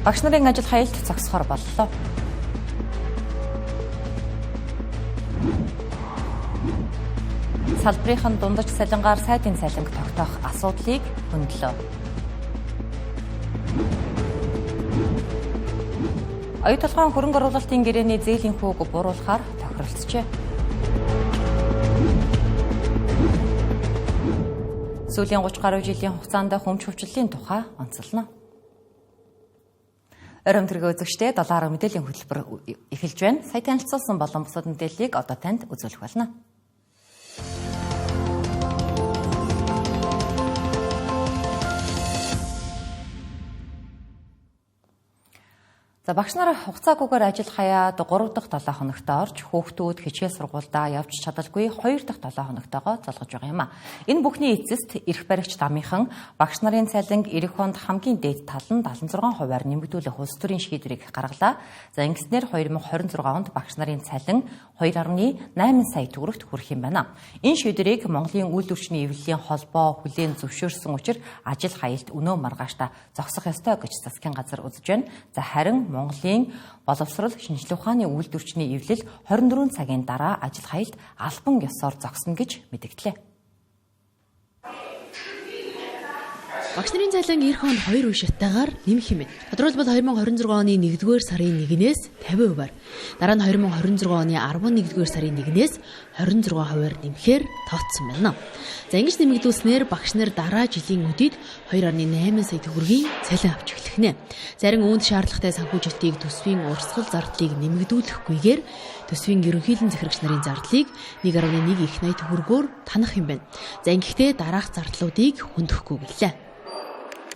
Багш нарын ажил хаялт зогсохоор боллоо. Салбарын дундаж цалингаар сайдын цалинг тогтоох асуудлыг хөндлөө. Оюу толгойн хөрөнгө оруулалтын гэрээний зээлийн хүүг бууруулахаар тохиролцжээ. Сүүлийн 30 гаруй жилийн хугацаанд хөмч хөвчлөлийн тухай онцолно. Оройн тэрэг үзэгчдээ 7 мэдээллийн хөтөлбөр эхэлж байна. Сая танилцуулсан болон бусад мэдээллийг одоо танд үзүүлэх болно. За багш нар хугацаагүйгээр ажил хаяад 3 дахь 7 хоногт орж хүүхдүүд хичээл сургуульдаа явж чадалгүй 2 дахь 7 хоногтойгоо золгож байгаа юм а. Энэ бүхний эцэст эрх баригч дамынхан багш нарын цалинг ирэх онд хамгийн дээд тал нь 76%-аар нэмэгдүүлэх улс төрийн шийдвэрийг гаргалаа. За ингэснээр 2026 онд багш нарын цалин 2.8 сая төгрөгт хүрэх юм байна. Энэ шийдвэрийг Монголын үйлдвэрчний эвлэлийн холбоо хүлээн зөвшөөрсөн учир ажил хаялт өнөө маргааштай зогсох ёстой гэж засгийн газар үзэж байна. За харин Монголын боловсрол шинжлэх ухааны үйлдвэрчний эвлэл 24 цагийн дараа ажил хаялт албан ёсоор зогсно гэж мэдгдлээ. Багш нарын цалин эх онд 2 үе шаттайгаар нэмэх юм байна. Тодорхойлбол 2026 оны 1-р сарын 1-ээс 50%-аар, дараа нь 2026 оны 11-р сарын 1-ээс 26%-аар нэмэхээр тооцсон байна. За ингэж нэмэгдүүлснээр багш нар дараа жилийн өдийд 2.8 сая төгрөгийн цалин авч эхлэх нэ. Зарим үүнд шаардлагатай санхүүжилтийг төсвийн урсгал зардлыг нэмэгдүүлэхгүйгээр төсвийн ерөнхийлөн захирагч нарын зардлыг 1.1 их 80 төгрөгөөр танах юм байна. За ингэхдээ дараах зардлуудыг хөндөхгүй гэлээ.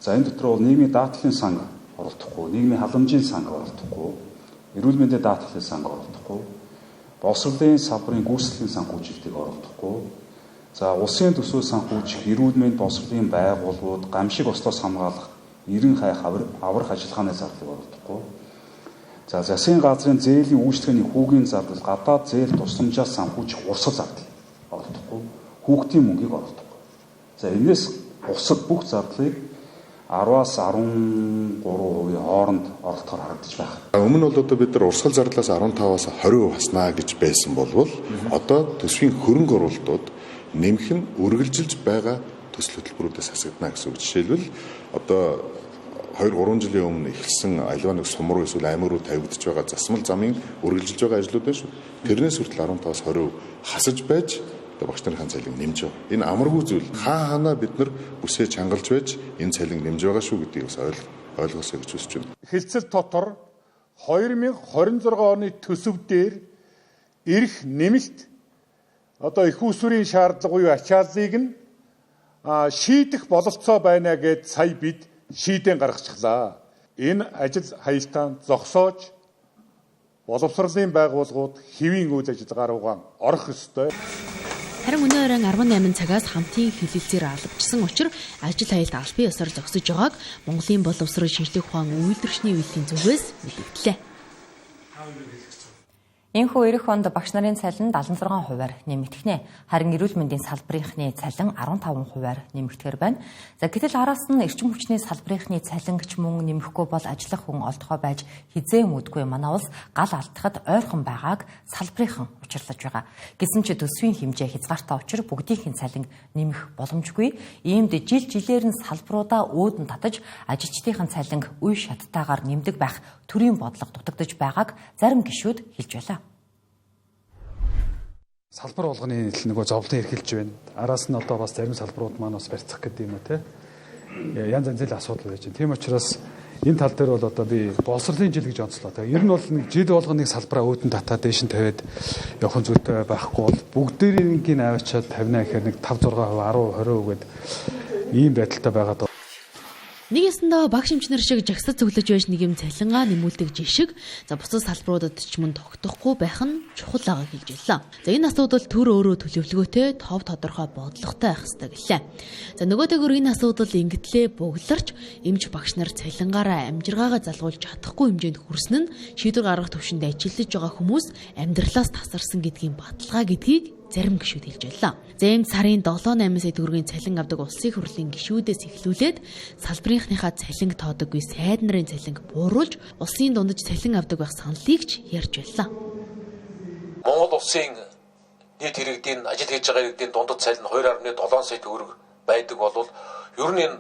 За энэ дотор бол нийгмийн даатгалын санг оролдохгүй, нийгмийн халамжийн санг оролдохгүй, эрүүл мэндийн даатгалын санг оролдохгүй, боловсролын салбарын гүйцэтгэлийн санхүүжилтийг оролдохгүй, за улсын төсөө санхүүжих, эрүүл мэнд боловсролын байгууллагууд гамшиг ослоос хамгаалах, эрен хайх аврах ажиллагааны зардлыг оролдохгүй, за засгийн газрын зээлийн үйлчлэгээний хүүгийн зардал, гадаад зээл тусламжаас санхүүжих урсгал зардал оролдохгүй, хүүхдийн мөнгийг оролдохгүй. За энэс бусад бүх зардлыг 10-аас 13% хооронд оролдохоор харагдаж байна. Өмнө нь бол одоо бид нар урсгал зардлаас 15-аас 20% хаснаа гэж байсан болвол одоо төсвийн хөрөнгө оруулалтууд нэмэх нь үргэлжилж байгаа төсөл хөтөлбөрүүдээс хасагдана гэсэн үг. Жишээлбэл одоо 2-3 жилийн өмнө эхэлсэн аливаа нэг сум руу эсвэл аймаг руу тавигдж байгаа засмал замын үргэлжилж байгаа ажлууд байна шүү. Тэрнээс хүртэл 15-аас 20% хасаж байж багш нарын цалин нэмж байгаа. Энэ амаргүй зүйл. Хаа ханаа бид нар бүсээ чангалж байж энэ цалин нэмж байгаа шүү гэдгийг бас ойлгосоо гэж хүсэж байна. Хэлцэл дотор 2026 оны төсөв дээр ирэх нэмэлт одоо их усүрийн шаардлага буюу ачааллыг нь шийдэх бололцоо байна гэд сая бид шийдэн гаргачихлаа. Энэ ажил хаялтаа зогсоож боловсролын байгууллагууд хэвийн үйл ажиллагаа руугаа орох ёстой. Харин өнөө оройн 18 цагаас хамтын хэлэлцээр албажсан учир ажил хаялт албан ёсоор зогсож байгааг Монголын боловсрол шинжлэх ухаан үйлдвэрчний эвлэлийн зүгээс мэдгдлээ. Энэхүү ирэх онд багш нарын цалин 76%-аар нэмэгдэх нэ. Харин эрүүл мэндийн салбарынхны цалин 15%-аар нэмэгдэхээр байна. За гэтэл араас нь эрчим хүчний салбарынхны цалин ч мөн нэмэхгүй бол ажиллах хүн олдохоо байж хизээ мөдгүй манай улс гал алдахад ойрхон байгааг салбарынхан учирлаж байгаа. Гэсэн чи төсвийн хэмжээ хязгаартай учир бүгдийнхэн цалин нэмэх боломжгүй. Иймд жил жилээр нь салбаруудаа өөдөн татаж ажилчдын цалинг үе шаттайгаар нэмдэг байх төрийн бодлого дутагдаж байгааг зарим гишүүд хэлж байлаа. Салбар болгоны нөгөө зовлон эрхэлж байна. Араас нь одоо бас зарим салбарууд маань бас барьцах гэдэг юм уу те. Янз янзын асуудал байж байна. Тийм учраас энэ тал дээр бол одоо би боловсролын жил гэж онцлоо. Ер нь бол нэг жил болгоно нэг салбараа өөдөн татаа дээш нь тавиад явах зүйтэй байхгүй бол бүгдээрийг нь аваачаад 50 гэхээр нэг 5 6%, 10 20% гээд ийм байдалтай байгаад. Нэг ясандаа багш эмчнэр шиг жагсаж цөглөж байж нэг юм цалингаа нэмүүлдэг жишг за бусад салбаруудад ч мөн тогтохгүй байх нь чухал байгаа хэлж байлаа. За энэ асуудал төр өөрөө төлөвлөгөөтэй тов тодорхой бодлоготой байх ёстой гэлээ. За нөгөөтэйгөр энэ асуудал ингэтлээ бугларч эмч багш нар цалингаараа амжиргаагаа залгуулж чадахгүй хэмжээнд хүрсэн нь шийдвэр гаргах төвшөнд ажиллаж байгаа хүмүүс амьдралаас тасарсан гэдгийн баталгаа гэдгийг зарим гишүүд хэлж байлаа. За ийм сарын 7-8 сая төгрөгийн цалин авдаг улсын хурлын гишүүдээс эхлүүлээд салбарынхныхаа цалинг тоодоггүй сайд нарын цалинг бууруулж улсын дундаж цалин авдаг байх саналыг ч ярьж байлаа. Монгол улсын нийт иргэдийн ажил хийж байгаа иргэдийн дундад цалин 2.7 сая төгрөг байдаг бол ер нь энэ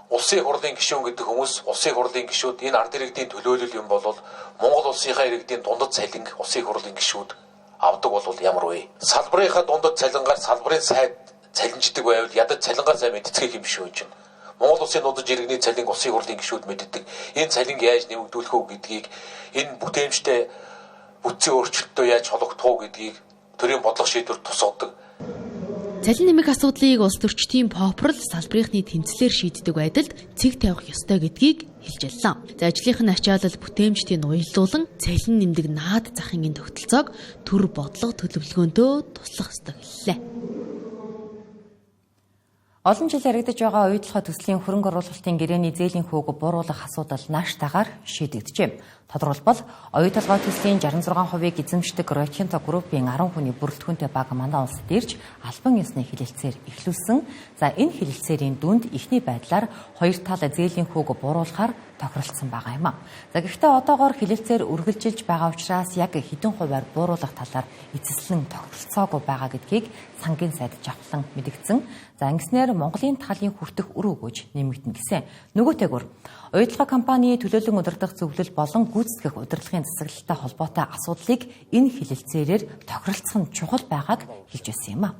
улсын хурлын гишүүн гэдэг хүмүүс улсын хурлын гишүүд энэ ард иргэдийн төлөөлөл юм бол Монгол улсынхаа иргэдийн дундад цалин улсын хурлын гишүүд авдаг бол ямар вэ? Салбарынхаа дундад цалингаар салбарын сайд цалинждаг байвал ядаж цалингаар сайн мэдцгээх юм биш үү чинь. Монгол улсын дундаж иргэний цалин улсын хурлын гишүүд мэддэг. Энэ цалинг яаж нэмэгдүүлэх үү гэдгийг, энэ бүтээмжтэй бүтцийн өөрчлөлтөө яаж холбогдох уу гэдгийг төрийн бодлого шийдвэр тусгадаг. Цалин нэмэх асуудлыг улс төрчдийн попрол салбарынхны тэмцлээр шийддэг байдалд цэг тавих ёстой гэдгийг хэлж байлаа. За ажлынх нь ачаалал бүтээмжтийг уялдуулан цалин нэмдэг наад захын энэ тогтолцоог төр бодлого төлөвлөгөөнтөө туслах ёстой хэллээ. Олон жил яригдаж байгаа оюутлогын төслийн хөрөнгө оруулалтын гэрээний зээлийн хүүг бууруулах асуудал нааштайгаар шийдэгджээ. Тодорхойлбол, оюутолгой төслийн 66%-ийг эзэмшдэг Ротхинто группийн 10 хүний бүрэлдэхүүнтэй баг манай улсад ирж албан ёсны хэлэлцээр эхлүүлсэн. За энэ хэлэлцээрийн дүнд эхний байдлаар хоёр тал зээлийн хүүг бууруулахаар тохиролцсон байгаа юм а. За гэхдээ одоогоор хэлэлцээр үргэлжилж байгаа учраас яг хэдэн хувиар бууруулах талаар эцэслэн тохиролцоогүй байгаа гэдгийг сангийн сайд жавхлан мэдгдсэн. За ингэснээр Монголын талын хүртэх үр өгөөж нэмэгдэнэ гэсэн. Нөгөөтэйгүр оюутлогын компани төлөөлөн удирдах зөвлөл болон гүйцэтгэх удирдлагын засаглалтай холбоотой асуудлыг энэ хэлэлцээрээр тохиролцох нь чухал байгааг хэлж байсан юм а.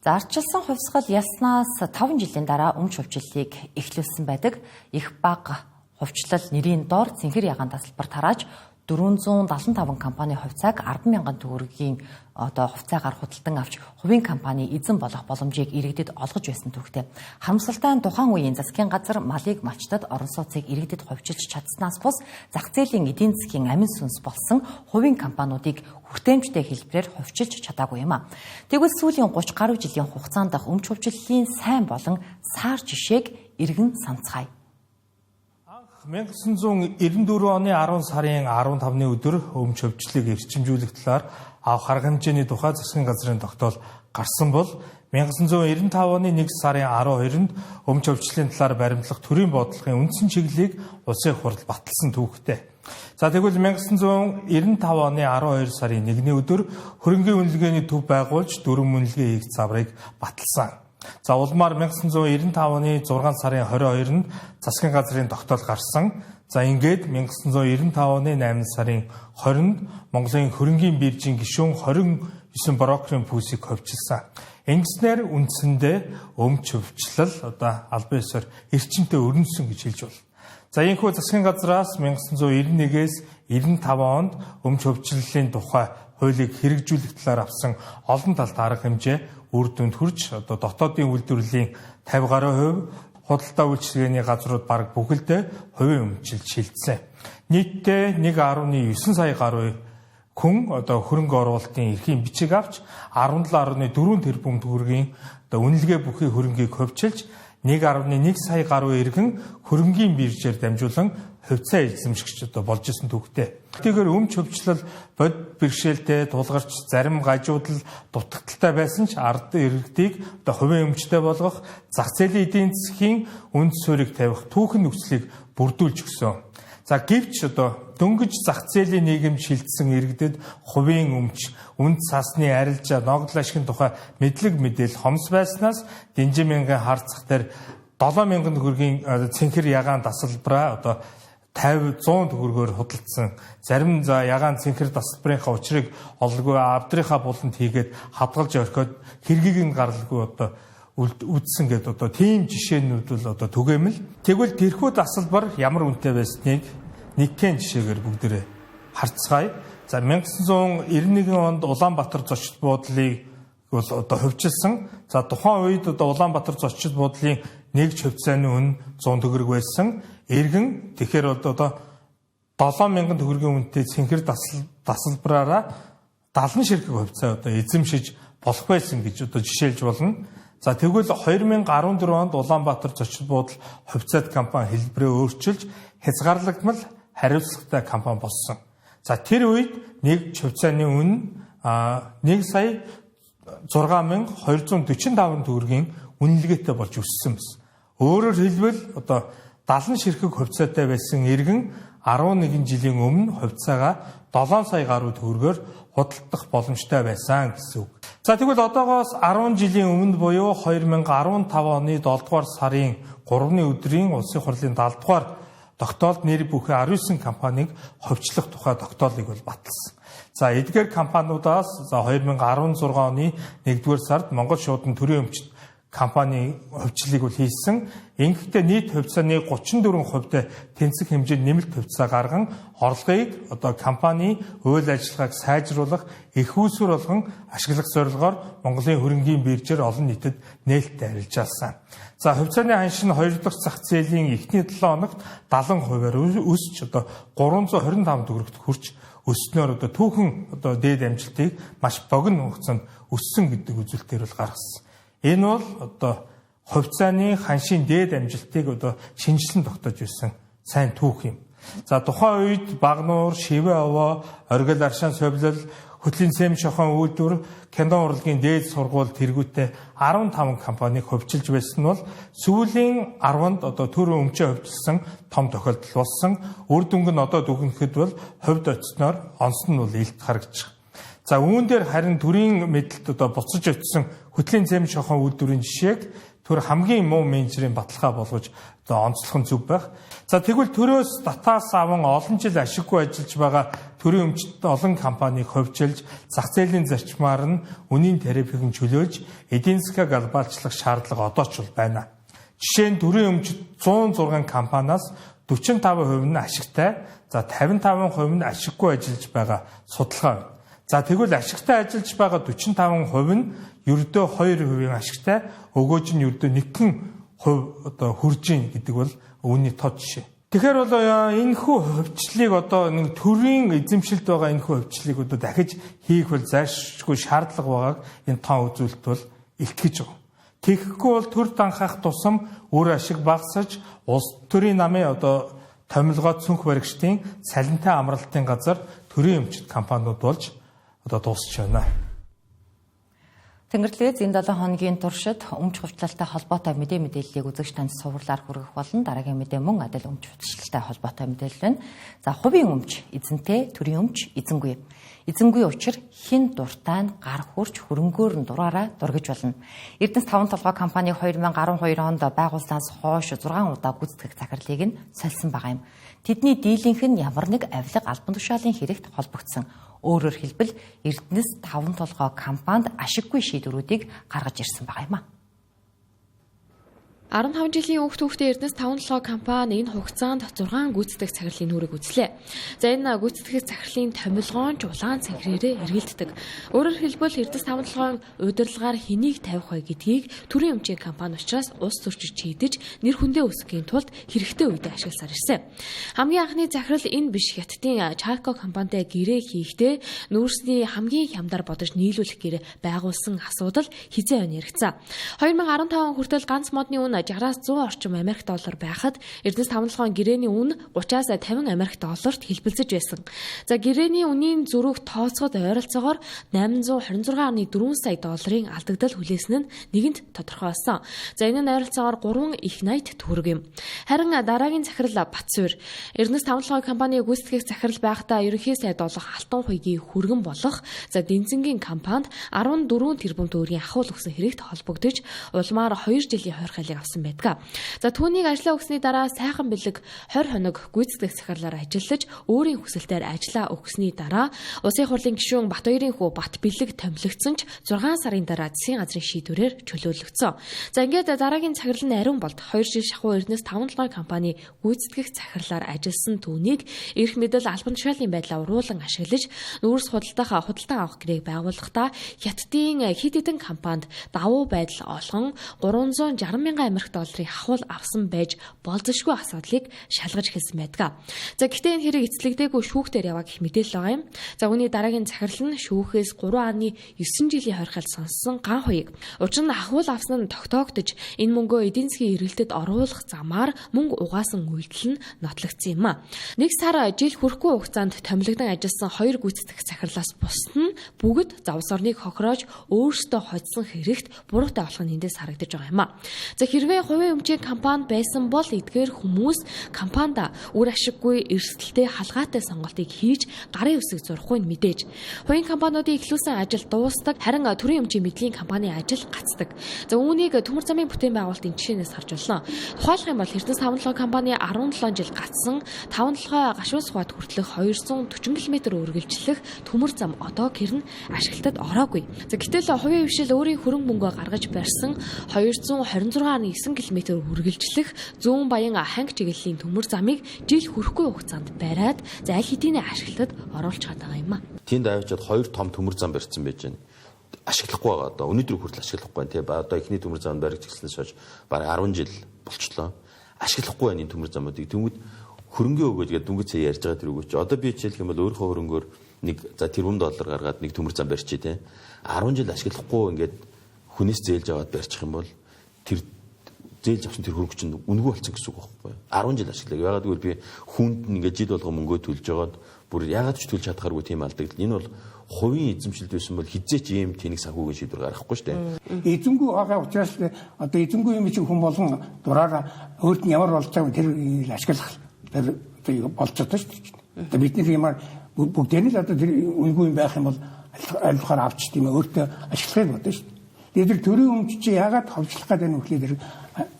За ардчилсан хувьсгал ялснаас 5 жилийн дараа өмч хувьчлалыг эхлүүлсэн байдаг. Их бага хувьчлал нэрийн доор цэнхэр ягаан тасалбар тарааж 475 компани хувьцааг 10,000 төгрөгийн одоо хувьцаагаар худалдан авч хувийн компани эзэн болох боломжийг иргэдэд олгож байсан түүхтэй. Харамсалтай нь тухайн үеийн засгийн газар малыг малчтад орон сууцыг иргэдэд хувьчилж чадсанаас бус зах зээлийн эдийн засгийн амин сүнс болсон хувийн компаниудыг хүртээмжтэй хэлбэрээр хувьчилж чадаагүй юм а. Тэгвэл сүүлийн 30 гаруй жилийн хугацаанд өмч хувьчлалын сайн болон саар жишээг иргэн санацгаая. 1994 оны 10 сарын 15-ны өдөр өмч хөвчлөлийг эрчимжүүлэх талаар авах арга хэмжээний тухай засгийн газрын тогтоол гарсан бол 1995 оны 1 сарын 12-нд өмч хөвчлөлийн талаар баримтлах төрийн бодлогын үндсэн чиглэлийг улсын хурал баталсан түүхтэй. За тэгвэл 1995 оны 12 сарын 1-ний өдөр хөрөнгийн үнэлгээний төв байгуулж дөрвөн үнэлгээ хийх загварыг баталсан. За улмаар 1995 оны 6 сарын 22-нд засгийн газрын тогтоол гарсан. За ингээд 1995 оны 8 сарын 20-нд Монголын хөрөнгийн биржийн гишүүн 29 брокерийн пүүсийг ховчилсан. Ингэснээр үндсэндээ өмч хөвчлөл одоо албан ёсоор эрчимтэй өрнөсөн гэж хэлж болно. За ийхүү засгийн газраас 1991-ээс 95 онд өмч хөвчлөлийн тухай хуулийг хэрэгжүүлэх талаар авсан олон талт арга хэмжээ үр дүнд хүрч одоо дотоодын үйлдвэрлэлийн 50 гаруй хувь худалдаа үйлчилгээний газрууд бараг бүхэлдээ хувийн өмчлөлд шилжсэн. Нийтдээ 1.9 сая гаруй хүн одоо хөрөнгө оруулалтын эрхийн бичиг авч 17.4 тэрбум төгрөгийн одоо үнэлгээ бүхий хөрөнгийг хувьчилж 1.1 сая гаруй иргэн хөрөнгийн биржээр дамжуулан хувьцаа эзэмшигч одоо болж исэн түүхтэй. Тэгэхээр өмч хөвчлөл бод бэрхшээлтэй тулгарч зарим гажуудал дутагдaltaй байсан ч ард иргэдийг одоо хувийн өмчтэй болгох зах зээлийн эдийн засгийн үнд суурийг тавих түүхэн нөхцөлийг бүрдүүлж өгсөн. За гэвч одоо дөнгөж зах зээлийн нийгэм шилжсэн иргэдэд хувийн өмч, үнд цасны арилжаа, ногдол ашигын тухай мэдлэг мэдээлэл хомс байснаас динжин мянган хар цах дээр 7000 төгрөгийн цэнхэр ягаан тасалбараа одоо 50 100 төгрөгөөр худалдсан. Зарим за ягаан цэнхэр тасалбарынхаа учрыг олгүй авдрынхаа буланд хийгээд хадгалж орхиод хэргийг нь гаралгүй одоо үдсэн гэдэг одоо тийм жишээнүүд бол одоо түгээмэл. Тэгвэл тэрхүү тасалбар ямар үнэтэй байсныг нэгэн жишээгээр бүгдээрээ харцгаая. За 1991 онд Улаанбаатар зочид буудлыг бол одоо хувьчилсан. За тухайн үед одоо Улаанбаатар зочид буудлын нэг ч хувьцааны үн 100 төгрөг байсан. Иргэн тэгэхээр одоо 7000 төгрөгийн үнэтэй цэнхэр тасалбараараа 70 ширхэг хувьцаа одоо эзэмшиж болох байсан гэж одоо жишээлж болно. За тэгвэл 2014 онд Улаанбаатар зочид буудал хувьцаат компани хэлбэрээ өөрчилж хязгаарлагдмал хариуцлагатай компани болсон. За тэр үед нэг хувьцааны үн 1 сая 6245 төгрөгийн үнэлгээтэй болж өссөн байсан. Өөрөөр хэлбэл одоо 70 ширхэг хувьцаатай байсан иргэн 11 жилийн өмнө хувьцаагаа 7 сая гаруй төгрөгөөр худалдах боломжтой байсан гэсэн үг. За тэгвэл одоогоос 10 жилийн өмнө буюу 2015 оны 7 дугаар сарын 3-ны өдрийн Улсын хурлын 70 дугаар тогтоолд нэр бүхий 19 компанийг хувьчлах тухай тогтоолыг бол баталсан. За эдгээр компаниудаас за 2016 оны 1-р сард Монгол шуудан төрийн өмчт компани хувьчлалыг бол хийсэн. Ингэхдээ нийт хувьцааны 34% тэнцэх хэмжээнд нэмэлт хувьцаа гарган орлогыг одоо компани үйл ажиллагааг сайжруулах, их үүсвэр болгон ашиглах зорилгоор Монголын хөрөнгийн биржээр олон нийтэд нээлттэй арилжаалсан. За хувьцааны ханш нь 2 дахь зах зээлийн эхний 7 хоногт 70%-аар өсч одоо 325 төгрөгт хүрч өснөөр одоо түүхэн одоо дээд амжилтыг маш богино хугацаанд өссөн гэдэг үзүүлэлтээр бол гаргасан. Энэ бол одоо хувьцааны ханшийн дээд амжилтыг одоо шинжилэн тогтоож ирсэн сайн түүх юм. За тухайн үед Багнуур, Шивэ овоо, Оргил Аршаан совилол, Хөтлийн сэм шохон үйлдвэр, кино урлагийн дээд сургууль тэргүүтээ 15 компаниг хувьчилж байсан нь бол сүүлийн 10-нд одоо төр өмчөө хувьчилсан том тохиолдол болсон. Үр дүнг нь одоо дүгнэхэд бол хувьд очсноор онсон нь бол илт харагдчих. За үүн дээр харин төрийн мэдлэлд одоо буцаж очсон хөтлийн зэм шохон үйлдвэрийн жишээг төр хамгийн муу менежерийн баталгаа болгож одоо онцлох нь зөв байх. За тэгвэл төрөөс татаас аван олон жил ашиггүй ажиллаж байгаа төрийн өмчт олон компанийг хувьчилж зах зээлийн зарчмаар нь үнийн тарифыг нь чөлөөлж эдийн засгаа глобалчлах шаардлага одоо ч бол байна. Жишээ нь төрийн өмчт 106 компаниас 45% нь ашигтай, за 55% нь ашиггүй ажиллаж байгаа судалгаа байна. За тэгвэл ашигтай ажиллаж байгаа 45% нь ердөө 2% ашигтай, өгөөж нь ердөө 1% одоо хүрж ийн гэдэг бол үүний тод жишээ. Тэгэхээр бол энэхүү хувьчлалыг одоо нэг төрийн эзэмшилд байгаа энэхүү хувьчлалыг одоо дахиж хийх бол зайлшгүй шаардлага байгааг энэ тоон үзүүлэлт бол илтгэж байгаа. Тэгэхгүй бол төр данхах тусам үр ашиг багасж улс төрийн намын одоо томилгоо цүнх баригчдын салинтай амралтын газар төрийн өмчт компаниуд болж одоо дуусч байна. Тэнгэрлэгээ энэ 7 хоногийн туршид өмч хувьчлалтай холбоотой мэдээ мэдээллийг үзэгч танд суварлаар хүргэх болно. Дараагийн мэдээ мөн адил өмч хувьчлалтай холбоотой мэдээлэл байна. За хувийн өмч эзэнтэй, төрийн өмч эзэнгүй. Эзэнгүй учир хэн дуртай нь гар хурч хөрөнгөөр нь дураараа дургиж болно. Эрдэнэс 5 толгой компани 2012 онд байгуулсанаас хойш 6 удаа гүйцэтгэх захирлыг нь сольсон байгаа юм. Тэдний дийлэнх нь ямар нэг авилга албан тушаалын хэрэгт холбогдсон. Өөрөөр хэлбэл Эрдэнэс 5 толгой компанид ашиггүй шийдвэрүүдийг гаргаж ирсэн байгаа юм а. 15 жилийн өөх түүхтэй Эрдэнэс 5 толгой компани энэ хугацаанд 6 гүйцэтгэх захирлын нүрийг үзлээ. За энэ гүйцэтгэх захирлын томилгоон ч улаан цэнхрээрээ эргэлддэг. Өөрөөр хэлбэл Эрдэнэс 5 толгойн удирдлагаар хэнийг тавих вэ гэдгийг төрийн өмчийн компани учраас улс төрчид шийдэж нэр хүндээ өсгөхийн тулд хэрэгтэй үедээ ашигласаар ирсэн. Хамгийн анхны захирал энэ биш, Хятадын Chalco компанитай гэрээ хийхдээ нүүрсний хамгийн хямдар бодож нийлүүлэх гэрээ байгуулсан асуудал хизээ өн яригдсан. 2015 он хүртэл ганц модны үн 60-аас 100 орчим Америк доллар байхад Эрдэнэс 5 толгойн гэрээний үн 30-аас 50 Америк долларт хэлбэлзэж байсан. За гэрээний үнийн зөрүүг тооцоход ойролцоогоор 826.4 сая долларын алдагдал хүлээсэн нь нэгэнт тодорхойлсон. За энэ нь ойролцоогоор 3 их 80 төгрөг юм. Харин дараагийн захирал Батсуур. Эрдэнэс 5 толгой компани гүйцэтгэх захирал байхдаа ерөнхий сайд болох Алтан хуйгийн хүргэн болох за Дэнзэнгийн компанид 14 тэрбум төгрөгийн ахуул өгсөн хэрэгт холбогдож улмаар 2 жилийн хойрхайлыг авсан байдаг. За түүнийг ажлаа өгсөний дараа сайхан бэлэг 20 хоног гүйцэтгэх захирлаар ажиллаж өөрийн хүсэлтээр ажлаа өгсөний дараа Улсын хурлын гишүүн Батбаярын хүү Бат бэлэг томилогдсон ч 6 сарын дараа засгийн газрын шийдвэрээр чөлөөлөгдсөн. За ингээд дараагийн захирал нь ариун болд 2 жил шахуу Эрдэнэс 5 толгой компани гүйцэтгэх захирлаар ажилласан түүнийг эрх мэдэл албан тушаалын байдлаа уруулан ашиглаж нүүрс худалдах худалдан авах гэрээг байгуулахдаа Хятадын хэд хэдэн компанид давуу байдал олгон 360 мянган Америк долларын хавхуул авсан байж болзошгүй асуудлыг шалгаж эхэлсэн байдаг. За гэхдээ энэ хэрэг эцлэгдээгүй шүүхтэр яваа гэх мэдээлэл байгаа юм. За үүний дараагийн захирал нь шүүхээс 3.9 жилийн хорихол сонссон Ган хуйг. Учир нь хавхуул авсан нь тогтоогдож энэ мөнгөө эдийн засгийн эргэлтэд оруулах замаар мөнгө угаасан үйлдэл нь нотлогдсон юм а. Нэг сар жил хүрэхгүй хугацаанд томилогдон ажилласан хоёр гүйцэтгэх захирлаас бусд нь бүгд завс орныг хохироож өөрсдөө хоцсон хэрэгт буруутай болох нь эндээс харагдаж байгаа юм а. За хэрвээ хувийн өмчийн компани байсан бол эдгээр хүмүүс компанид үр ашиггүй эрсдэлтэй халгаатай сонголтыг хийж гарын үсэг зурхгүй нь мэдээж. Хувийн компаниудын эхлүүлсэн ажил дуустдаг, харин төрийн өмчийн мэдлийн компани ажил гацдаг. За үүнийг төмөр замын бүтээн байгуулалтын жишээнээс харж болно. Тухайлах юм бол Эрдэнэс 57 компани 17 жил гацсан 5-7 гашуун сухад хүртэлх 240 км үргэлжлэх төмөр зам одоо гэрн ашиглалтад ороогүй. За гэтэл хувийн хвшил өөрийн хөрөнгө мөнгөө гаргаж барьсан 226.9 км үргэлжлэх зүүн баян ханг чиглэлийн төмөр замыг жил хүрэхгүй хугацаанд бариад за аль хэдийн ашиглалтад оруулж байгаа юм а. Тэнд авчиад хоёр том төмөр зам барьсан байж байна. Ашиглахгүй байгаа одоо өнөөдөр хүртэл ашиглахгүй байна тий. Одоо эхний төмөр зам баригдж эхэлснээс хойш бараг 10 жил болчлоо. Ашиглахгүй байна энэ төмөр замуудыг. Тэнгүүд хөрөнгөө өгөөж гэдэг дүнгийн цай ярьж байгаа тэр өгөөч. Одоо би жишээлх юм бол өөрийнхөө хөрөнгөөр нэг за тэрбум доллар гаргаад нэг төмөр зам барьчих тий. 10 жил ашиглахгүй ингээд хүнээс зээлж аваад барьчих юм бол тэр зээлж авсан тэр хөрөнгө чинь үнэгүй болсон гэсэн үг байхгүй юу? 10 жил ашиглаа. Ягаад гэвэл би хүнд нь ингээд жил болго мөнгөө төлж жагаад бүр ягаад ч төлж чадхааргүй тийм алдагдал. Энэ бол хувийн эзэмшилд байсан бол хизээч ийм тэнэг санхүүгийн шийдвэр гаргахгүй шүү дээ. Эзэнгүй байгаа учраас одоо эзэнгүй юм чинь хүн болгон дураараа өөрт нь ямар болж байгааг тэр ашиглах тэр болцоотой шүү дээ. Одоо бид нар ямар бүгдээр нь л одоо тэр үнэгүй юм байх юм бол альбахаар авч тийм өөртөө ашиглахыг бодно шүү дээ. Тэгээд тэр төрийн өмч чи яагаад ховчлох гэдэг нь үхлээ тэр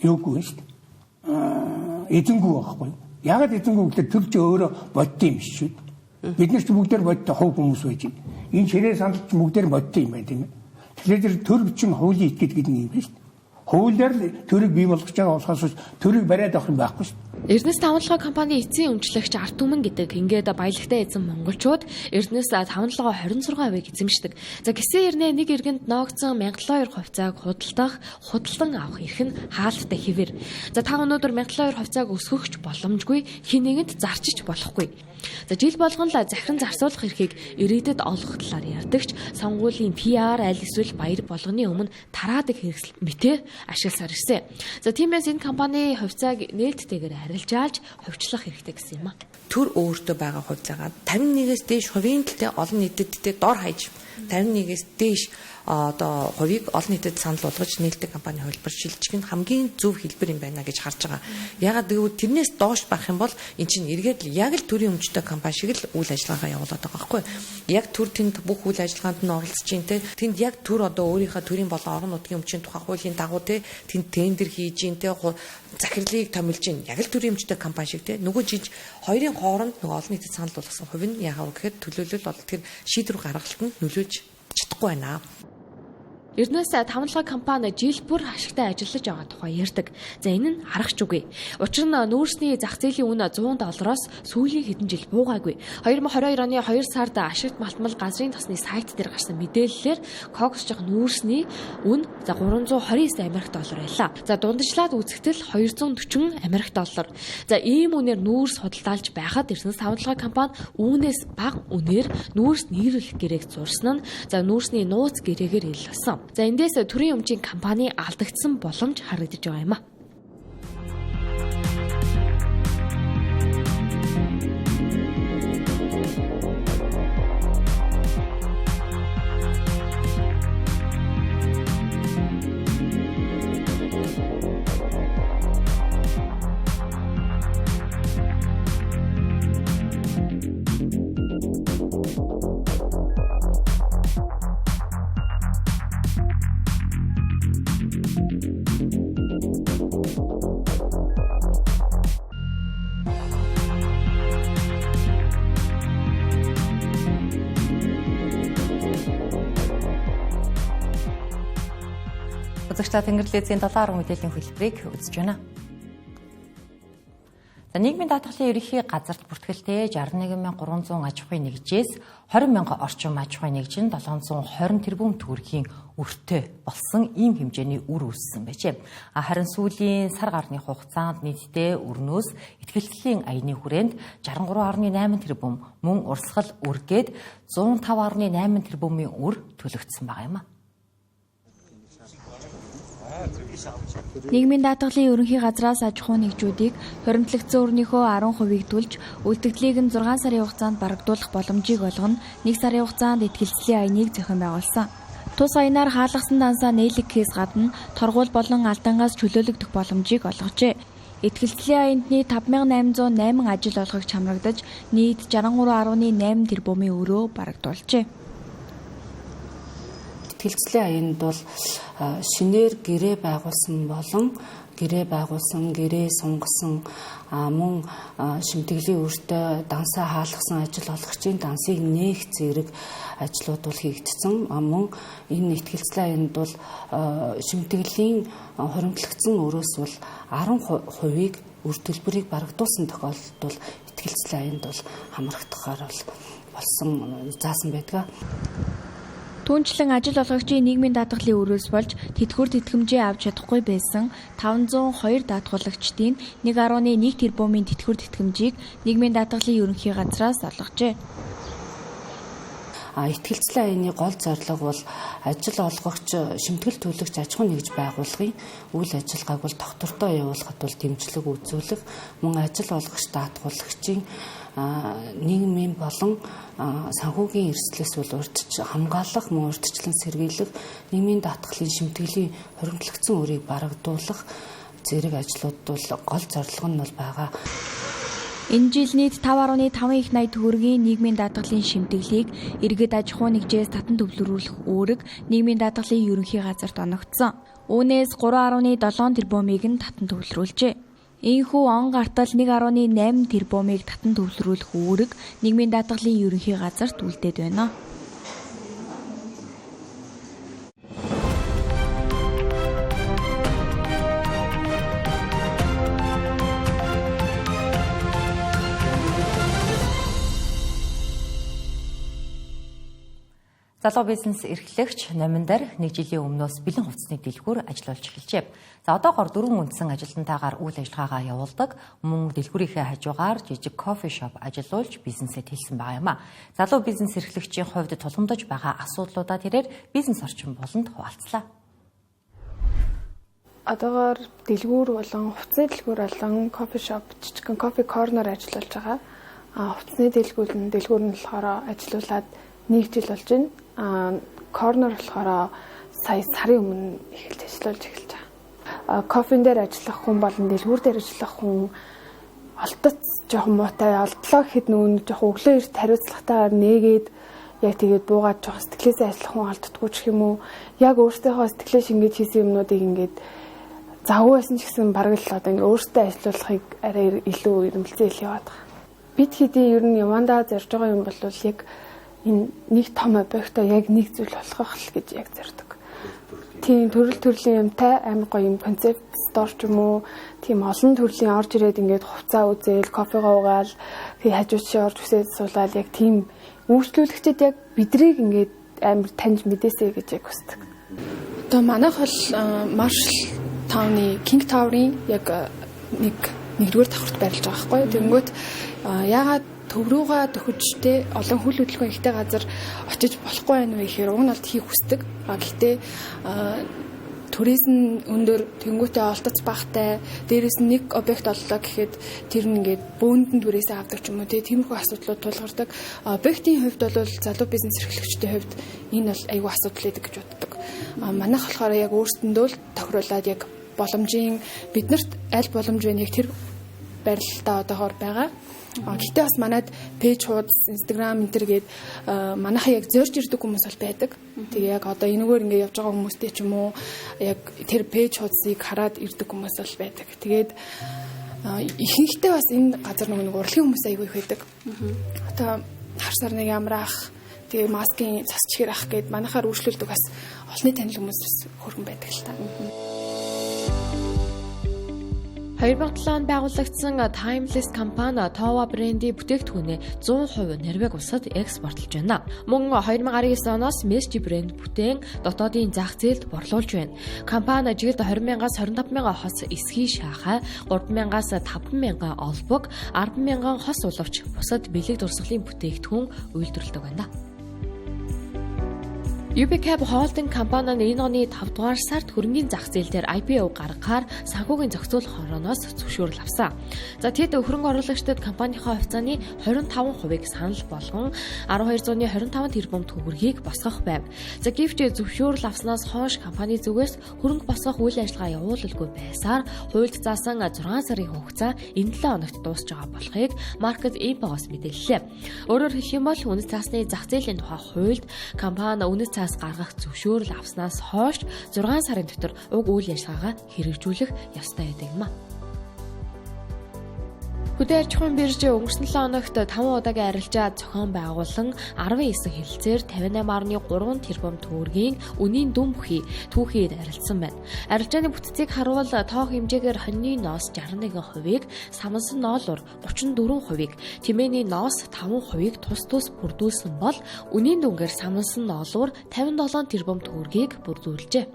юугүй шүү дээ. Эзэнгүй байхгүй. Яагаад эзэнгүй гэхээр төр чи өөрөө боддсон юм шүү дээ. Бид нар ч бүгдээр бодтой хувь хүмүүс байж байна. Энэ ширээ сандал ч бүгдээр бодтой юм байна тийм ээ. Тэгэхээр тэр төр бичин хуулийн этгээд гэдэг нь юм байна шүү дээ. Хуулиар л төрийг бий болгож байгаа болохоос төрийг бариад авах юм байхгүй шүү дээ. Эрдэнэс 57 компани эцсийн өмчлөгч Ард түмэн гэдэг ингээд баялагтай эзэн монголчууд Эрдэнэс 57 26% эзэмшдэг. За гисэн эрнээ нэг иргэнд ноогдсон 1072 хувьцааг худалдах, худалдан авах эрх нь хаалттай хэвээр. За та өнөөдөр 1072 хувьцааг өсгөх боломжгүй, хэн нэгэнд зарчиж болохгүй. За жил болгон л захиран зарцуулах эрхийг иргэдэд олгох талаар ярьдагч сонгуулийн PR аль эсвэл баяр болгоны өмнө тараадаг хэрэгсэл мэтэр ашигласаар ирсэн. За тиймээс энэ компани хувьцааг нээлттэйгээр арилжаалж хувьчлах хэрэгтэй гэсэн юм а. Төр өөртөө байгаа хувьцаагаа 51-ээс дээш хувийн төлтэй олон нийтэд дор хаяж 51-ээс дээш одоо хувийг олон нийтэд санал болгож нээлттэй компани хувилбар шилжих нь хамгийн зөв хэлбэр юм байна гэж харж байгаа. Ягаад гэвэл тэрнээс доош байх юм бол эн чинь эргээд л яг л төрийн өмчтэй компани шиг л үйл ажиллагаагаа явуулаад байгаа байхгүй. Яг төр тэнд бүх үйл ажиллагаанд нь оролцож чинь те тэнд яг төр одоо өөрийнхөө төрийн болон орон нутгийн өмчийн тухай хуулийн дагуу те тэнд тендер хийж чинь те захирлыг томилж чинь яг л төрийн өмчтэй компани шиг те нөгөө жиж хоёрын хооронд нөгөө олон нийтэд санал болгосон хувь нь яагаад гэхээр төлөөлөл бол тэр шийдвэр гаргалтанд нөлөөлж чадахгүй байна. Эрдэнэс 57 компани жил бүр ашигтай ажиллаж байгаа тухай ярьдаг. За энэ нь харахч үгүй. Учир нь нүүрсний зах зээлийн үнэ 100 доллароос сүүлийн хэдэн жил буугаагүй. 2022 оны 2 сард ашигт малтмал газрын тосны сайт дээр гарсан мэдээллээр коксжих нүүрсний үн за 329 Америк доллар байлаа. За дундчлаад үзэхдээ 240 Америк доллар. За ийм үнээр нүүрс худалдаалж байхад Эрдэнэс 57 компани үүнээс бага үнээр нүүрс нийлүүлэх гэрээг зурсан нь за нүүрсний нууц гэрээгээр ил болсон. За эндээс төрийн өмчийн компани алдагдсан боломж харагдаж байгаа юм а. Үзэгчдээ Тэнгэрлэзийн 7 10 мэдээллийн хөтөлбөрийг үзэж байна. За нийгмийн даатгалын ерөнхий газарт бүртгэлтэй 61300 аж ахуйн нэгжээс 20 мянга орчим аж ахуйн нэгж нь 720 тэрбум төгрөгийн өртэй болсон ийм хэмжээний үр үүссэн байжээ. Харин сүүлийн сар гарны хугацаанд нийтдээ өрнөөс итгэлцлийн аяны хүрээнд 63.8 тэрбум мөн урсгал үргээд 105.8 тэрбумын үр төлөгдсөн байгаа юм а. Нийгмийн даатгалын ерөнхий газраас аж ахуйн нэгжүүдийг хуримтлагдсан өрнийхөө 10%-ийг төлж, үлдэгдлийг нь 6 сарын хугацаанд барагдуулах боломжийг олгоно. 1 сарын хугацаанд итгэлцлийн аяныг зохион байгуулсан. Тус аянаар хаалгасан дансаа нээлэгдэхээс гадна торгуул болон алдангаас чөлөөлөгдөх боломжийг олгожээ. Итгэлцлийн аянд нийт 5808 ажил олгогч хамрагдаж, нийт 63.8 тэрбумын өрөө барагдуулжээ. Итгэлцлийн аянд бол шинээр гэрээ байгуулсан болон гэрээ сунгасан, мөн шимтгэлийн өртөө дансаа хаалгасан ажил олгогчийн дансыг нээх зэрэг ажлууд бол хийгдсэн. Мөн энэ итгэлцлийн аянд бол шимтгэлийн хуримтлагдсан өрөөс бол 10%-ийг үр төлбөрийг барагдуулсан тохиолдолд бол итгэлцлийн аянд бол хамрагдахаар бол болсон заасан байдаг. Түүнчлэн ажил олгогчийн нийгмийн даатгалын өрөөс болж тэтгэвэр тэтгэмжээ авч чадахгүй байсан 502 даатгуулагчдын 1.1 тэрбумын тэтгэвэр тэтгэмжийг нийгмийн даатгалын ерөнхий газраас олгожээ. Итгэлцлийн аяны гол зорилго бол ажил олгогч, шимтгэл төлөгч аж ахуйн нэгж байгуулгын үйл ажиллагааг бол тогтвортой явуулахад бол дэмжлэг үзүүлэх, мөн ажил олгогч даатгуулагчийн нийгмийн болон санхүүгийн эрсдлээс бол урьдч хамгаалах, мөн урьдчилан сэргийлэх, нийгмийн даатгалын шимтгэлийн хуримтлагдсан өрийг барагдуулах зэрэг ажлууд бол гол зорилго нь бол байгаа. Энэ жил нийт 5.5 их 80 төгрөгийн нийгмийн даатгалын шимтгэлийг иргэд аж ахуйн нэгжээс татан төвлөрүүлэх үүрэг нийгмийн даатгалын ерөнхий газарт оногдсон. Үүнээс 3.7 тэрбумыг нь татан төвлөрүүлжээ. Ийхүү он гартал 1.8 тэрбумыг татан төвлөрүүлэх үүрэг нийгмийн даатгалын ерөнхий газарт үлдээд байна. Залуу бизнес эрхлэгч Номиндар нэг жилийн өмнөөс бэлэн хувцсны дэлгүүр ажиллуулж эхэлжээ. За одоогоор 4 үндсэн ажилтнтайгаар үйл ажиллагаагаа явуулдаг. Мөн дэлгүүрийнхээ хажуугаар жижиг кофе шоп ажиллуулж бизнесээ тэлсэн байгаа юм а. Залуу бизнес эрхлэгчийн хувьд тулгамдж байгаа асуудлуудаа тэрээр бизнес орчин болонд хуваалцлаа. Одоогоор дэлгүүр болон хувцсны дэлгүүр болон кофе шоп, жижигхэн кофе корнер ажиллуулж байгаа. Хувцсны дэлгүүр нь болохоор ажиллуулад нэг жил болж байна. Корнер болохоор сая сарын өмнө эхэлж ажиллуулж эхэлж байгаа. Кофен дээр ажиллах хүн болон дэлгүүр дээр ажиллах хүн олдоц жоохон муутай олдлоо гэхэд нүүн жоохон өглөө эрт хариуцлагатайгаар нээгээд яг тэгээд буугаад жоохон сэтгэлээсээ ажиллах хүн олддоггүй ч юм уу. Яг өөртөөхөө сэтгэлээ шингээж хийсэн юмнуудыг ингээд завгүй байсан ч гэсэн бараг л одоо ингээд өөртөө ажиллуулахыг арай илүү эрмэлзээ ил яваад байгаа. Бид хэдий ер нь явандаа зорж байгаа юм бол яг энэ нэг том объектоо яг нэг зүйл болгох л гэж яг зорддог. Тийм төрөл төрлийн юмтай амар гоё юм концепт стор ч юм уу тийм олон төрлийн орж ирээд ингээд хувцаа үзээл, кофегоо уугаал, тэг хажуу чишээ орж үсээд суулаад яг тийм үйлчлүүлэгчид яг бидрийг ингээд амар таньж мэдээсэй гэж яг хүсдэг. Одоо манайх бол Marshall Town-ы King Tower-ын яг нэгдүгээр давхарт байрлаж байгаа байхгүй. Тэгэнгүүт яагаад төв рүүгээ төхөж те олон хүл хөдөлгөөн ихтэй газар очиж болохгүй байх вэ гэхээр уг нь бол хийх хүсдэг. А гэхдээ түрээс нь өндөр, тэнгуүтэй олдоц багтай, дээрээс нь нэг объект оллоо гэхэд тэр нь ингээд бөөнд нь түрээсээ авдаг ч юм уу те тиймэрхүү асуудлууд тулгардаг. Объектын хувьд бол залуу бизнес эрхлэгчдийн хувьд энэ бол айгүй асуудал байдаг гэж боддог. Манайх болохоор яг өөрсдөндөө л тохируулаад яг боломжийн биднэрт аль боломж вэ яг тэр барилтаа одоогоор байгаа. Гэхдээ бас манад пэйж хуудас, Instagram энэ төр гээд манайхаа яг зорж ирдэг хүмүүс бол байдаг. Тэгээ яг одоо энэгээр ингээд явж байгаа хүмүүстэй ч юм уу яг тэр пэйж хуудсыг хараад ирдэг хүмүүс бол байдаг. Тэгээд ихэнхдээ бас энэ газар нэг урлагийн хүмүүс айгүй их байдаг. Одоо харсаар нэг амраах, тэгээ маскын цас чихэр ах гээд манайхаар үйлчлүүлдэг бас олонний танил хүмүүс бас хөргөн байдаг л та. 2007 онд байгуулагдсан Timeless компани Tova брендийн бүтээгдэхүүнээ 100% Норвеги улсад экспортлож байна. Мөн 2019 оноос Messi брэнд бүтээн дотоодын зах зээлд борлуулж байна. Компани жилд 20 мянгаас 25 мянган хос эсхий шахай, 3 мянгаас 5 мянган олбог, 10 мянган хос улавч бусад бэлэг дурсгалын бүтээгдэхүүн үйлдвэрлэдэг байна. UBCab Holding компани нь энэ оны 5 дугаар сард хөрөнгийн зах зээл дээр IPO гаргахаар санхүүгийн зохицуулах хорооноос зөвшөөрөл авсан. За тэд хөрөнгө оруулагчдад компанийнхаа хувьцааны 25%-ыг санал болгон 1225 тэрбум төгрөгийг босгох байв. За гэвч зөвшөөрөл авснаас хойш компани зүгээс хөрөнгө босгох үйл ажиллагаа явуулалгүй байсаар хуульд заасан 6 сарын хугацаа энэ 7 хоногт дуусч байгаа болохыг Market Info-гоос мэдээллээ. Өөрөөр хэлэх юм бол үнэт цаасны зах зээлийн тухай хуульд компани үнэт цаас гаргах зөвшөөрөл авснаас хойш 6 сарын дотор уг үйл ажиллагаагаа хэрэгжүүлэх ёстой байдаг юм а. Хөдөө аж ахуйн бирж өнгөрсөн 7 хоногт 5 удаагийн арилжаа зохион байгуулан 19 хэлцээр 58.3 тэрбум төгрөгийн үнийн дүн бүхий түүхийд арилжсан байна. Арилжааны бүтцийг харуул тоо хэмжээгээр хоньны ноос 61%-ийг, самансан ноолуур 34%-ийг, тэмээний ноос 5%-ийг тус тус бүрдүүлсэн бол үнийн дүнгээр самансан ноолуур 57 тэрбум төгрөгийг бүрдүүлжээ.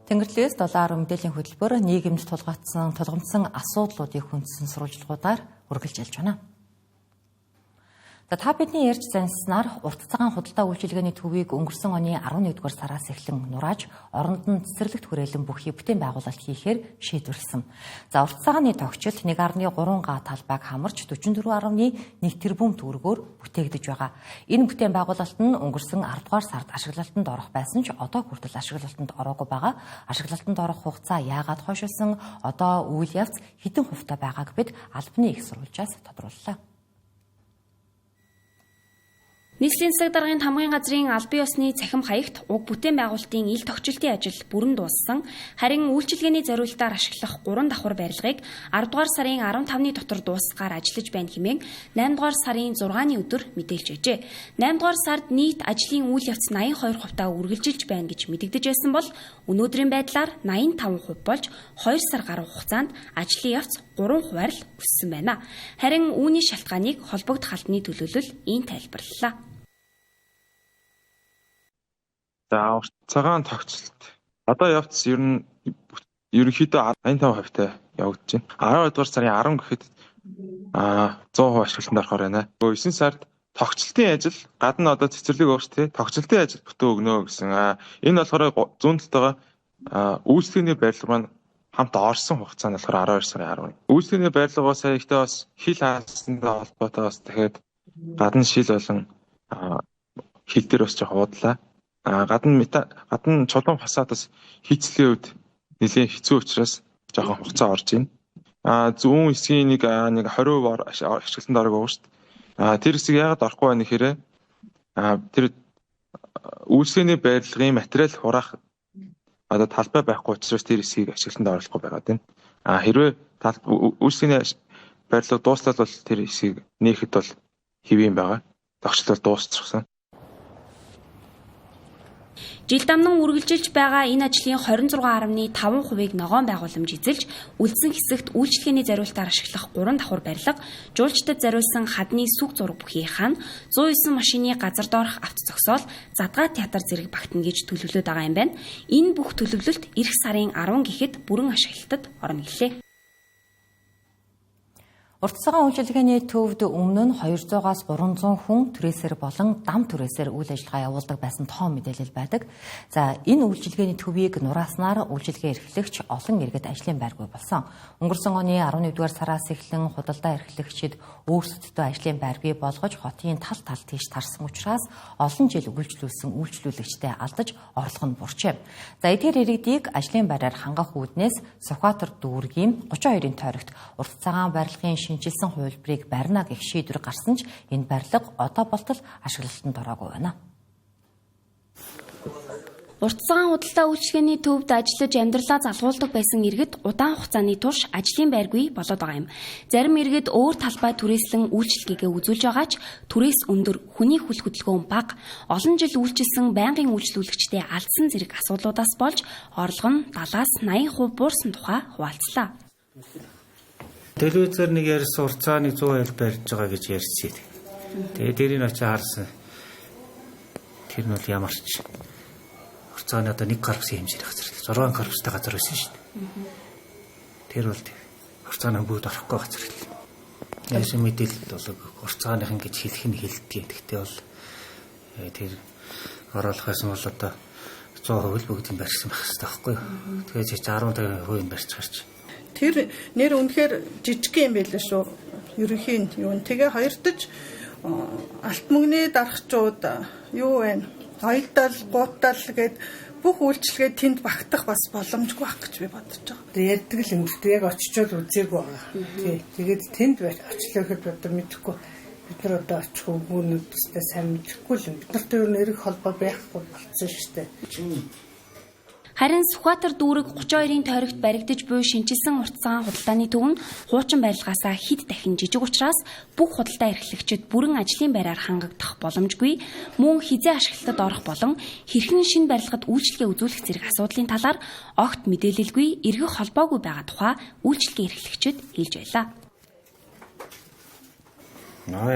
Тэнгэрлэгээс доллар мэдээллийн хөтөлбөр нийгэмд тулгамдсан асуудлуудыг хүндсэн сурвалжлагуудаар үргэлж ялж байна. За та бидний ярьж занснаар урт цагаан худалдаа үйлчилгээний төвийг өнгөрсөн оны 11-р сараас эхлэн нурааж оронд нь цэцэрлэгт хүрээлэн бүхий бүтээн байгуулалт хийхээр шийдвэрлэсэн. За урт цагааны тогтчлт 1.3 га талбайг хамарч 44.1 тэрбум төгрөгөөр бүтээгдэж байгаа. Энэ бүтээн байгуулалт нь өнгөрсөн 10-р сард ашиглалтанд орох байсан ч одоо хүртэл ашиглалтанд ороогүй байгаа. Ашиглалтанд орох хугацаа яагаад хойшилсан, одоо үйл явц хэдэн хувьтай байгааг бид албаны их сурвалжаас тодрууллаа. Нийслэлийн засаг даргын тамгын газрын албан ёсны цахим хаягт уг бүтээн байгуулалтын ил тогтчлтын ажил бүрэн дууссан. Харин үйлчилгээний зориултаар ашиглах 3 давхар барилгыг 10 дугаар сарын 15-ны дотор дуусгахаар ажиллаж байна хэмээн 8 дугаар сарын 6-ны өдөр мэдээлж байжээ. 8 дугаар сард нийт ажлын үйл явц 82% та үргэлжилж байна гэж мэдэгдэж байсан бол өнөөдрийн байдлаар 85% болж 2 сар гаруй хугацаанд ажлын явц 3 хувиар л өссөн байна. Харин үүний шалтгааныг холбогдох албаны төлөөлөл ийм тайлбарлалаа. За урт цагаан тогтцолт. Одоо явц ер нь ерөнхийдөө 85% та явагдаж байна. 12 дугаар сарын 10 гэхэд 100% ашиглалтанд орохоор байна. 9 сард тогтчлтын ажил гадна одоо цэцэрлэг байгаа шүү дээ. Тогтчлтын ажил бүтэн өгнө гэсэн. Энэ болохоор зүүн талтайгаа үйлчлэгээний барилга маань хамт орсон хугацаа нь болохоор 12 сарын 11. Үйлчлэгээний барилга сая ихтэй бас хил хаасантай холбоотой бас дахиад гадна шил болон хил дээр бас жоох уудлаа. Гадна чулуун фасад бас хийцлийн үед нэлээд хэцүү учраас жоохон хугацаа орж байна. Зүүн хэсгийн нэг 20% ашиглалтанд орог байгаа шүү дээ. Тэр хэсэг яагаад орохгүй байна гэхээр тэр үйлчлэгээний барилгын материал хураах одоо талбай байхгүй учраас тэр хэсгийг ашиглалтанд оруулахгүй байгаа юм. Хэрвээ үйлчлэгээний барилга дууслал бол тэр хэсгийг нээхэд бол хэвийн байгаа. Тогтчлол дуусчихсан. Жил дамнан үргэлжилж байгаа энэ ажлын 26.5%-ийг ногоон байгууламж эзэлж, үлдсэн хэсэгт үйлчилгээний зориултаар ашиглах 3 давхар барилга, жуулчдад зориулсан хадны сүг зураг бүхий хаан, 109 машины газар доорх авто зогсоол, задгаа театр зэрэг багтана гэж төлөвлөд байгаа юм байна. Энэ бүх төлөвлөлт эх сарын 10 гэхэд бүрэн ашиглалтад орно гэлээ. Урт цагаан үйлчилгээний төвд өмнө нь 200-аас 300 хүн түрээсээр болон дам түрээсээр үйл ажиллагаа явуулдаг байсан тоо мэдээлэл байдаг. За энэ үйлчилгээний төвийг нурааснаар үйлчилгээ эрхлэгч олон иргэд ажлын байргүй болсон. Өнгөрсөн оны 11-р сараас эхлэн худалдаа эрхлэгчид өөрсөддөө ажлын байр бий болгож хотын тал тал тийш тарсан учраас олон жил үйлчлүүлсэн үйлчлүүлэгчтэй алдаж орлого нь бурчээ. За эдгээр иргэдийг ажлын байраар хангах үүднээс Сүхбаатар дүүргийн 32-ын тойрогт урт цагаан барилгын шинэчилсэн хувилбарыг барина гэх шийдвэр гарсан ч энэ барилга одоо болтол ашиглалтанд ороогүй байна. Урт цагаан худалдаа үйлчилгээний төвд ажиллаж амьдралаа залгуулдаг байсан иргэд удаан хугацааны турш ажлын байргүй болоод байгаа юм. Зарим иргэд өөр талбай түрээслэн үйлчилгээгээ үзүүлж байгаа ч түрээс өндөр, хүний хөл хөдөлгөөн бага, олон жил үйлчилсэн байнгын үйлчлүүлэгчдээ алдсан зэрэг асуудлуудаас болж орлого нь 70-аас 80% буурсан тухай хуваалцлаа. Телевизээр нэг ярьсан урт цагааны 100% барьж байгаа гэж ярьсан. Тэгээ тэрийг очиж харсан. Тэр нь бол ямар ч урт цагааны одоо 1 корпусын хэмжээний газар. 6 корпустай газар байсан шүү дээ. Тэр бол урт цагааны бүгд орохгүй газар л. Яасан мэдээлэл бол урт цагааныхан гэж хэлэх нь хэлдэг. Гэхдээ бол тэр оруулах байсан бол одоо 100% л бүгдийг барьсан байх хэрэгтэй байхгүй юу. Тэгэхээр чи 15% нь барьж гарч. Тэр нэр үнэхээр жижиг юм байлээ шүү. Ерөнхийн юу. Тэгээ хоёртож алт мөнгөний дарахчууд юу вэ? Хоёрдал, гуутал гээд бүх үйлчилгээ тэнд багтах бас боломжгүй байх гэж би бодож байгаа. Ярьдаг л юм шүү. Яг очичоод үзээгүй байгаа. Тий. Тэгээд тэнд очлоо гэхэд одоо мэдэхгүй. Бид нар одоо очих үгүүнүүдтэй сайн мэдэхгүй л юм. Бид нарт ер нь эрэг холбоо байхгүй болцсон шүү дээ. Харин Сүхбаатар дүүрэг 32-ын тойрогт баригдаж буй шинэчилсэн урт цагаан худалдааны төв нь хуучин барилгаасаа хэд дахин жижиг учраас бүх худалдаа эрхлэгчид бүрэн ажлын байраар хангагдах боломжгүй, мөн хэзээ ашиглалтад орох болон хэрхэн шинэ барилгад үйлчилгээ үзүүлэх зэрэг асуудлын талаар огт мэдээлэлгүй, эргэх холбоогүй байгаа тухай үйлчилгээ эрхлэгчид хэлж байлаа.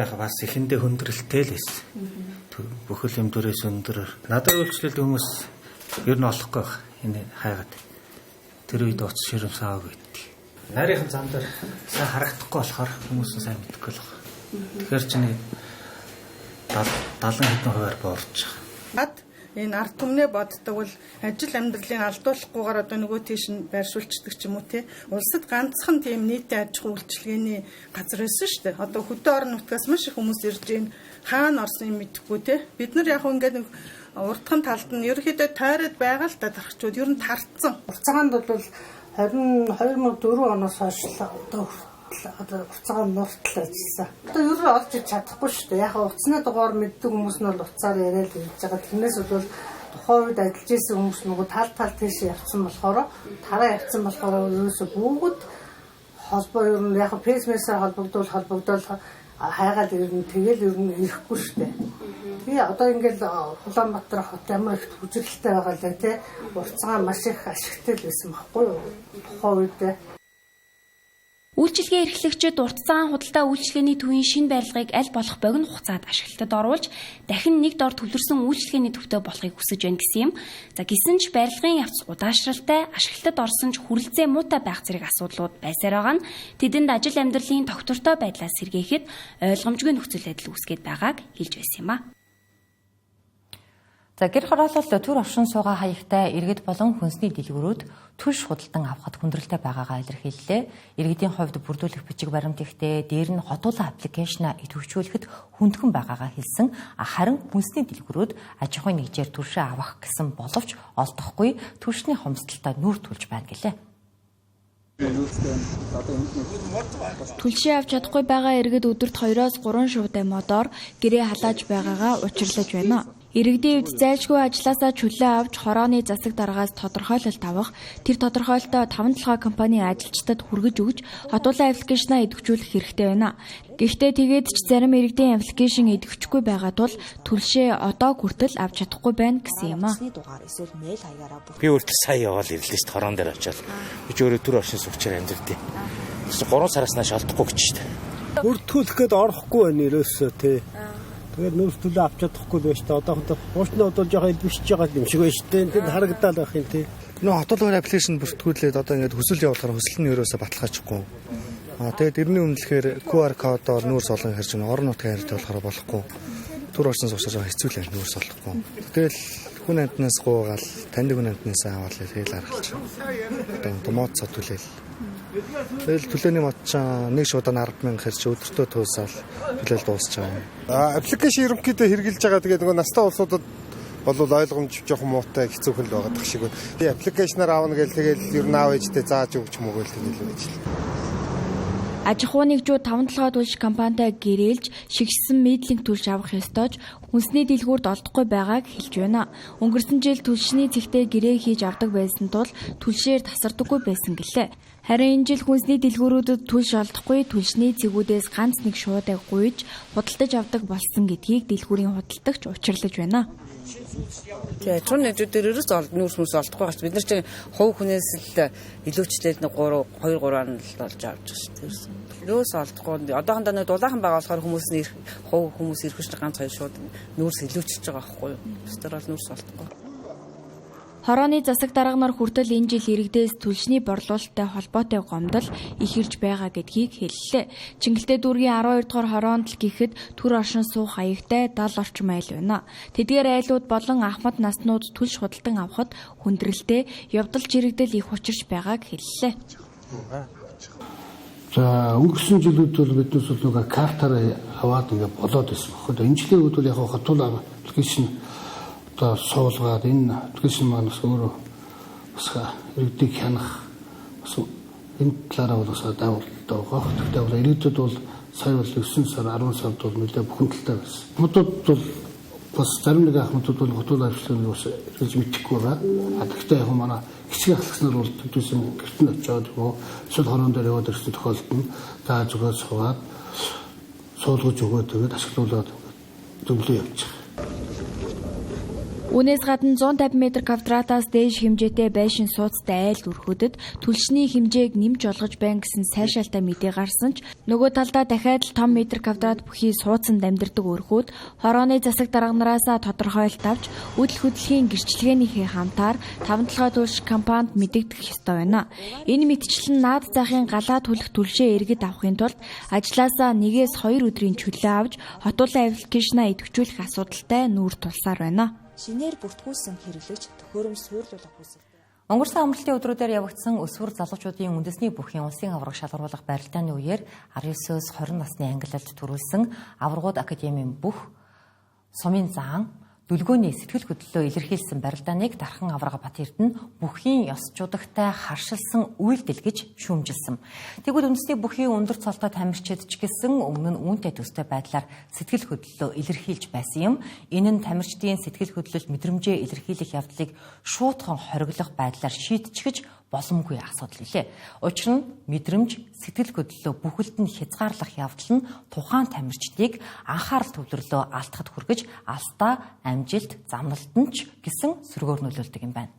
Яг бас эхэндээ хүндрэлтэй л байсан. Бүхэл юм дөрөөс өндөр. Надад үйлчлэлт хүмүүс ер нь олохгүй байх. Энэ хайгаад тэр үед уц ширм сааг гэдэг. Нарийнхан зам дээр сайн харагдахгүй болохоор хүмүүс нь сайн мэдэхгүй л байна. Тэгэхээр чи нэг 70 хэдэн хувиар буурч байгаа. Энэ ард түмнээ боддог бол ажил амьдралын алдуулахгүйгээр одоо нөгөө тийш нь байршуулчихдаг ч юм уу те. Улсад ганцхан тийм нийтийн аж ахуйн үйлчилгээний газар байсан шүү дээ. Одоо хөдөө орон нутгаас маш их хүмүүс ирж байна. Хаана орсон юм мэдэхгүй те. Бид нар яг ингээд нэг урдхан талд нь ерөнхийдөө тойроод байгаа л та дарахчууд ер нь тартсан. Урт цагаанд бол 2004 оноос хойш одоо хүртэл урт цагаан нуртал ажилласан. Одоо ер нь олж ич чадахгүй шүү дээ. Яг утасны дугаар мэддэг хүмүүс нь бол утсаар яриад ирж байгаа. Тэрнээс бол тухайн үед ажиллаж исэн хүмүүс нөгөө тал тал тийш явцсан болохоор тараа явцсан болохоор ерөөсө бүгд холбоо ер нь яг фэйсмэсээр холбогдвол хайгаал ер нь тэгэл ер нь ирэхгүй шүү дээ. Тэгээ одоо ингээл Улаанбаатар хот ямар их хүчрэлтэй байгаа лээ те. Урт цагаан маш их ашигтай л байсан байхгүй юу? Тухайн үед. Үйлчилгээ эрхлэгчид урт цагаан худалдаа үйлчилгээний төвийн шинэ барилгыг аль болох богино хугацаанд ашиглалтад оруулж дахин нэг дор төвлөрсөн үйлчилгээний төвтэй болохыг хүсэж байна гэсэн юм. За гисэн ч барилгын явц удаашралтай, ашиглалтад орсон ч хүрэлцээ муутай байх зэрэг асуудлууд байсаар байгаа нь тэдэнд ажил амьдралын тогтвортой байдлаас сэргээхэд ойлгомжгүй нөхцөл байдал үүсгээд байгааг хэлж байсан юм а. За гэр хороолол төр оршин суугаа хаягтай иргэд болон хүнсний дэлгүүрүүд түлш худалдан авахад хүндрэлтэй байгаагаа илэрхийллээ. Иргэдийн хувьд бүрдүүлэх бичиг баримт ихтэй, дээр нь хотуулан аппликейшнаа идэвхжүүлэхэд хүндхэн байгаагаа хэлсэн. Харин хүнсний дэлгүүрүүд аж ахуйн нэгжээр түлшээ авах гэсэн боловч олдохгүй түлшний хомсдолтой нүүр тулж байна гэлээ. Түлшээ авч чадахгүй байгаа иргэд өдөрт 2-оос 3 шувдай модоор гэрээ халааж байгаагаа учирлаж байна. Иргэдийн хувьд зайлшгүй ажлаасаа чөлөө авч хорооны засаг даргаас тодорхойлолт авах, тэр тодорхойлолтоо 5 толгой компанийн ажилчдад хүргэж өгч хотуулан аппликейшнаа идэвхжүүлэх хэрэгтэй байна. Гэхдээ тэгээд ч зарим иргэдийн аппликейшн идэвхжихгүй байгаа тул түлшээ одоо хүртэл авч чадахгүй байна гэсэн юм а. Би хүртэл сая яваал ирлээ шүү дээ, хорон дээр очиад. Би ч өөрөө төр оршин суугчаар амьдэрдээ. 3 сараас нааш олдохгүй гэж шүү дээ. Бүртгүүлэх гээд орохгүй байна ерөөсөө тий. Тэгээд нөөц төлөө авч чадахгүй л байна шүү дээ. Одоохондоо хуучны бодвол жоохон элбэшиж байгаа юм шиг байна шүү дээ. Тэнд харагдаал байх юм тий. Нөө хотолгоор аппликейшн бүртгүүлээд одоо ингээд хүсэл явуулахаар хүсэл нь ерөөсөө баталгаажихгүй. Тэгээд тэрний өмнө л QR кодоор нүүрс олон хэрж байна. Орон нутгийн харьцаа болохоор болохгүй. Түр орчин суусаар хэцүү л байна нүүрс олохгүй. Тэгэл хүн амтнаас гуугаал, таньдаг хүн амтнаас аваад тэгэл аргалж. Одоо мод цод түлээл. Тэгэл төлөөний мод чаа нэг шуудаа 10,000 хэрч өдөртөө туусаал төлөөл дуусч байгаа юм. Аппликейшн ерөнхийдөө хэрэгжилж байгаа. Тэгээд нөгөө настай улсуудад бол ойлгомж жоохон муутай хэцүүхэн л байгаа дах шиг байна. Тэгээ аппликейшнаар аавна гэл тэгэл ер нь аав ээжтэй зааж өгч мөгөөл тэгэл байж л. Аж ахуй нэгжүүд 5 толгой түлш компанитай гэрээлж шигшсэн мэдлинг түлш авах ёстой ч хүнсний дэлгүүрд олдохгүй байгааг хэлж байна. Өнгөрсөн жил түлшний цэгтээ гэрээ хийж авдаг байсан тул түлшээр тасардаггүй байсан гэлээ. Харин энэ жил хүнсний дэлгүүрүүдэд түлш олдохгүй түлшний цэгүүдээс ганц нэг шуудаг гуйж худалдаж авдаг болсон гэдгийг дэлгүүрийн худалдагч учирлаж байна. Тэгээ аж ахуйн нэгжүүдээр ерөөс нүүрс мүрс олдохгүй байгаа ч бид нар чинь хувь хүнээс л илүүчлээд нэг 3 2 3-аар нь л олж авч байгаа шүү дээ. Ерөөс олдохгүй. Одоохондоо нэг дулаахан байгаа болохоор хүмүүс нь хувь хүмүүс ирэх чинь ганц хоёр шууд нүүрс илүүчилж байгаа байхгүй юу. Бусдаар бол нүүрс олдохгүй. Хорооны засаг дарга нар хүртэл энэ жил иргэдээс түлшний борлуулалттай холбоотой гомдол их ирж байгаа гэдгийг хэллээ. Чингэлтэй дүүргийн 12 дугаар хороонд л гэхэд төр оршин суух аягтай 70 орчим айл байна. Тэдгээр айлууд болон ахмад наснууд түлш худалдан авахд хүндрэлтэй явдал чирэгдэл их учирч байгааг хэллээ. За өнгөрсөн жилүүд бол биднээс бол нөгөө картаараа аваад ингээ болоод байсан баггүй. Энэ жилийн үед бол яг хатуул аппликейшн одоо суулгаад энэ аппликейшн маань бас өөрөө бас иргэдийг хянах бас энэ талаараа бол бас дагуултай байгаа. Гэхдээ бол иргэдэд бол сая бол 9 сар 10 сард бол нэлээд бухимдалтай байсан. Хотууд бол бас зарим нэг ахмадууд бол хотууд авчлаа бас эргэлж мэдэхгүй байгаа. А гэхдээ яг манай хичээл ахлагч нар бол төдийсөн гэрт нь очиод эсвэл хорон дээр яваад ирсэн тохиолдолд нь за зүгээр суугаад суулгаж өгөөд тэгээд ашиглуулад зөвлөө явчих. Үүнээс гадна 150 м квадратаас дээш хэмжээтэй байшин сууцтай айл өрхөдөд түлшний хэмжээг нэмж олгож байна гэсэн сайшаалтай мэдээ гарсан ч нөгөө талдаа дахиад л том метр квадрат бүхий сууцанд амьдардаг өрхүүд хорооны засаг дарга нараасаа тодорхойлолт авч үдл хөдлөхийн гэрчлэгээнийхээ хамтаар 5 толгой түлш компанид мэдэгдэх ёстой байна. Энэ мэтчлэн наад захын галаа түлх түлшээ иргэд авахын тулд ажлаасаа 1-2 өдрийн чөлөө авч хотуулан аппликейшнаа идэвхжүүлэх асуудалтай нүүр тулсаар байна. Шинээр бүртгүүлсэн хэрэглэгч төхөөрөмж суйрлуулах хүсэл. Өнгөрсөн амралтын өдрүүдээр явагдсан өсвөр залуучуудын үндэсний бүхийн улсын аварга шалгаруулах барилдааны үеэр 19-оос 20 насны ангилалд төрүүлсэн аваргууд академийн бүх сумын заан дүлгөөний сэтгэл хөдлөлөө илэрхийлсэн барилдааныг Дархан аварга Бат Эрдэнэ бүхийн ёсчуудагтай харшилсан үйлдэл гэж шүүмжилсэн. Тэгвэл үндэсний бүхийн өндөр цолтой тамирчид ч гэсэн өмнө нь үүнтэй төстэй байдлаар сэтгэл хөдлөлөө илэрхийлж байсан юм. Энэ нь тамирчдын сэтгэл хөдлөл мэдрэмжээ илэрхийлэх явдлыг шуутхан хориглох байдлаар шийдчихэж боломгүй асуудал билээ. Учир нь мэдрэмж, сэтгэл хөдлөлөө бүхэлд нь хязгаарлах явдал нь тухайн тамирчдыг анхаарал төвлөрлөө алдахад хүргэж алдаа, амжилт, замналт нь ч гэсэн сөргөөр нөлөөлдөг юм байна.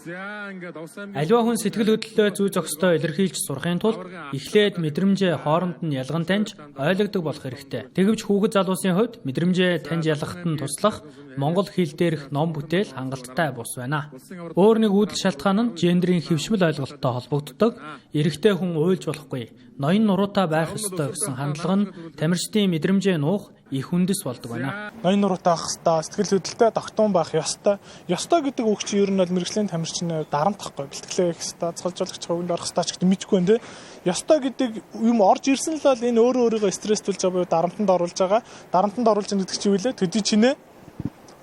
Аливаа хүн сэтгэл хөдлөлөө зүй зохистой илэрхийлж сурахын тулд эхлээд мэдрэмжээ хооронд нь ялган таньж ойлгодог болох хэрэгтэй. Гэвч хүүхэд залуусын хувьд мэдрэмжээ таньж ялгахад нь туслах монгол хэл дээрх ном бүтээл хангалттай бус байна. Өөр нэг үүдэл шалтгаан нь гендрийн хэвшмэл ойлголттой холбогддог. Эрэгтэй хүн уйлж болохгүй, ноён нуруутай байх ёстой гэсэн хандлага нь тамирчдын мэдрэмжээ нуух их хүндэс болдог байна. Ноён нуруутай байх ёстой, сэтгэл хөдлөлтөй тогтун байх ёстой. Ёстой гэдэг үг чинь ер нь бол мэргэжлийн тамирчны дарамт байхгүй. Бэлтгэлээ хийх ёстой, цолжуулагч хөвөнд орох ёстой ч гэдэг мэдгүй байна те. Ёстой гэдэг юм орж ирсэн л бол энэ өөрөө өөрийгөө стресстүүлж байгаа буюу дарамтанд оруулж байгаа. Дарамтанд оруулж байгаа гэдэг чинь юу вэ? Төдий чинээ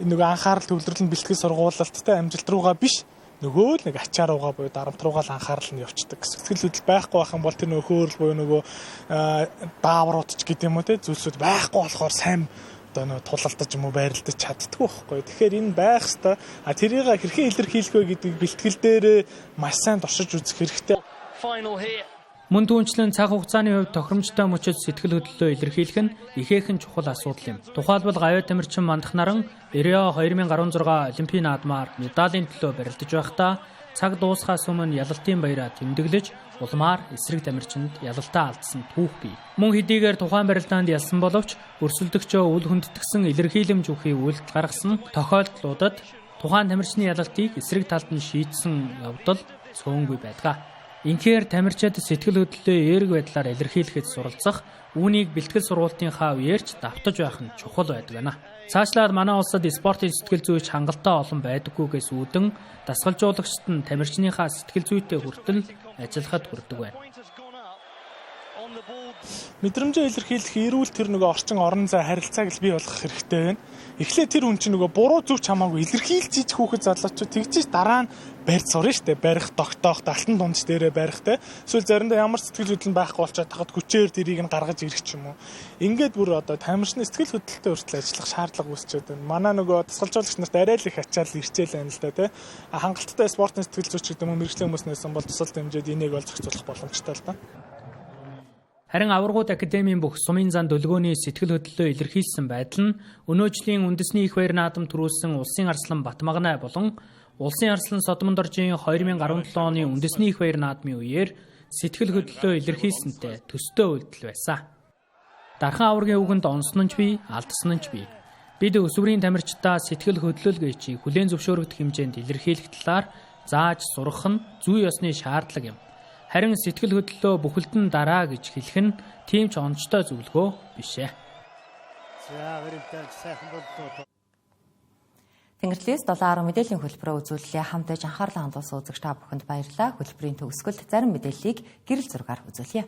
нөгөө анхаарал төвлөрөл нь бэлтгэл сургуулалттай амжилт руугаа биш нөгөө л нэг ачаа руугаа буюу дарамт руугаа л анхаарал нь явцдаг. Сэтгэл хөдлөл байхгүй байх юм бол тэр нөгөө хөөрөл буюу нөгөө дааврууд ч гэдэг юм уу те зүйлсүүд байхгүй болохоор сайн одоо нөгөө тулалдаж юм уу байралдаж чаддаггүй байхгүй. Тэгэхээр энэ байх хэвээр а тэрийг хэрхэн илэрхийлэх вэ гэдгийг бэлтгэл дээрээ маш сайн туршиж үзэх хэрэгтэй. Мөн түүнчлэн цаг хугацааны хувьд тохиромжтой мөчөд сэтгэл хөдлөлөө илэрхийлэх нь ихээхэн чухал асуудал юм. Тухайлбал гавьяа тамирчин Мандах наран Рио 2016 Олимпийн наадмаар медалийн төлөө барилдаж байхдаа цаг дуусахаас өмнө ялалтын баяраа тэмдэглэж улмаар эсрэг тамирчинд ялалтаа алдсан түүх бий. Мөн хэдийгээр тухайн барилдаанд ялсан боловч өрсөлдөгчөө үл хүндэтгсэн илэрхийлэмж үхий үйлдэл гаргасан тохиолдлуудад тухайн тамирчны ялалтыг эсрэг талд нь шийдсэн явдал цөөнгүй байдаг. Инхээр тамирчид сэтгэл хөдлөлөө эерэг байдлаар илэрхийлэхэд суралцах, үүнийг бэлтгэл сургуулийн үеэрч давтаж байх нь чухал байдаг байна. Цаашлаад манай улсад спортын сэтгэл зүйч хангалттай олон байдаггүйгээс үүдэн дасгалжуулагчид нь тамирчныхаа сэтгэл зүйтэй хүртэл ажиллахад хүрдэг байна. Мэдрэмжээ илэрхийлэх эрүүл тэр нөгөө орчин орон зай харилцааг л бий болгох хэрэгтэй байна. Эхлээд тэр хүн чинь нөгөө буруу зүг ч хамаагүй илэрхийлж ич хүүхэд залуучууд тэгжиж дараа нь барьж сурна штэ. Барих, тогтоох, алтан дундч дээрээ барих те. Эсвэл заримдаа ямар сэтгэл хөдлөл байхгүй болчиход тахад хүчээр тэрийг нь гаргаж ирэх ч юм уу. Ингээд бүр одоо тамирчны сэтгэл хөдлөлтөй хүртэл ажиллах шаардлага үүсчихэд байна. Манай нөгөө тасгалжуулагч нарт арай л их ачаал ирчээл байна л да те. Хангалттай спортын сэтгэл зүйч гэдэг юм уу мэргэжлийн хүмүүс нээсэн бол тусал дэмжиж энийг бол зохицуулах боломжтой л да. Харин Аваргууд академийн бүх сумын зан дөлгөөний сэтгэл хөдлөлөө илэрхийлсэн байдал нь өнөө жилийн үндэсний их баяр наадам төрүүлсэн Улсын арслан Батмагнай болон Улсын арслан Содмондоржийн 2017 оны үндэсний их баяр наадмын үеэр сэтгэл хөдлөлөө илэрхийлсэнтэй төстэй үйлдэл байсан. Дархан аваргын үгэнд онсон нь ч бий, алдсан нь ч бий. Бид өсвөрийн тамирчдаа сэтгэл хөдлөл гэжийг хүлээн зөвшөөрөгдөх хэмжээнд илэрхийлэх талаар зааж сургах нь зүй ёсны шаардлага юм. Харин сэтгэл хөдлөлөө бүхэлд нь дараа гэж хэлэх нь тийм ч оновчтой зөвлөгөө биш ээ. За баримтаалж сайхан боллоо. Тэнгэрлэгээс 7:10 мэдээллийн хөтөлбөрөөр үзүүллээ. Хамт ээж анхаарлаа хандуулсан үзэгч та бүхэнд баярлалаа. Хөтөлбөрийн төгсгөлд зарим мэдээллийг гэрэл зургаар үзүүлье.